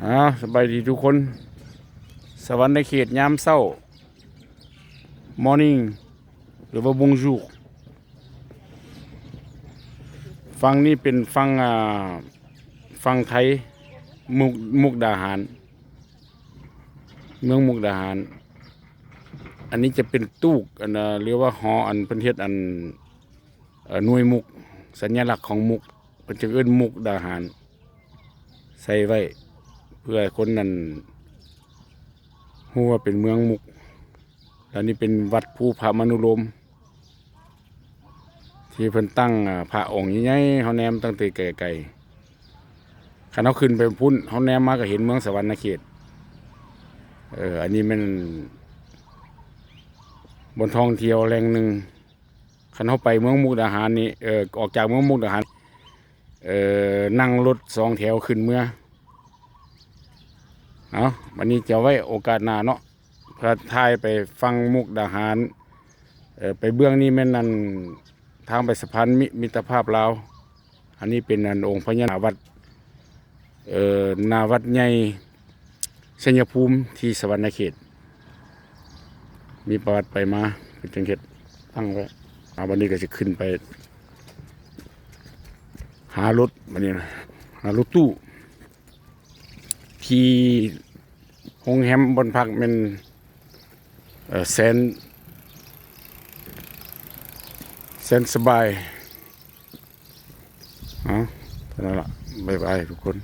ອາ ສະບາຍດີທຸກຄົນ. ສະຫວັນນະເຂດຍາມເຊົ້າ Morning ຫຼືວ່າ Bonjour. ຝັ່ງນີ້ເປັນຝັ່ງ ອ່າ ຝັ່ງໄທ ມຸກ ມຸກດາຫານ ເມືອງມຸກດາຫານ. ອັນນີ້ຈະເປັນຕູກ ອັນ ເອີ ຫຼືວ່າຫໍ ອັນເພິ່ນເຮັດ ອັນ ເອີ ໜ່ວຍມຸກ ສັນຍະລັກຂອງມຸກ ເພິ່ນຈະເອີ້ນມຸກດາຫານ ໃສ່ໄວ້ ເພື່ອໃຫ້ຄົນນັ້ນຮູ້ວ່າເປັນເມືອງມຸກ. ແລ້ວນີ້ເປັນວັດພູພະມະນຸໂລມ ທີ່ເພິ່ນຕັ້ງ ອ່າ ພະອົງໃຫຍ່ໆ ເຮົາແນມຕັ້ງແຕ່ໄກໆ. ຄັນເຮົາຂຶ້ນໄປພຸ້ນ ເຮົາແນມມາກໍເຫັນເມືອງສະຫວັນນະເຂດ. ເອີ ອັນນີ້ແມ່ນບ່ອນທ່ອງທ່ຽວແຫຼ່ງໜຶ່ງ. ຄັນເຮົາໄປເມືອງມຸກດາຫານນີ້ ເອີ ອອກຈາກເມືອງມຸກດາຫານ ເອີ ນັ່ງລົດສອງແຖວຂຶ້ນເມືອ. ເອົາ ບັດນີ້ຈະໄວ້ໂອກາດໜ້າເນາະ ເພື່ອຖ່າຍໄປຝັ່ງມຸກດາຫານ. ເອີ ໄປເບື້ອງນີ້ແມ່ນອັນ ທາງໄປສະພານມິ ມິດຕະພາບລາວ. ອັນນີ້ເປັນອັນອົງພະຍານາກ ວັດ ເອີ ໜ້າວັດໃຫຍ່ໄຊຍະພູມທີ່ສະຫວັນນະເຂດ ມີປະຫວັດໄປມາເປັນຈັ່ງເຮັດຕັ້ງໄວ້. ເອົາ ບັດນີ້ກໍຊິຂຶ້ນໄປຫາລົດ ບັດນີ້ນະ ຫາລົດຕູ້ ທີ່ໂຮງແຮມບ່ອນພັກແມ່ນ ເອີ ແສນ ແສນສະບາຍ. ເອົາ ເທົ່ານັ້ນລະ ບາຍບາຍທຸກຄົນ.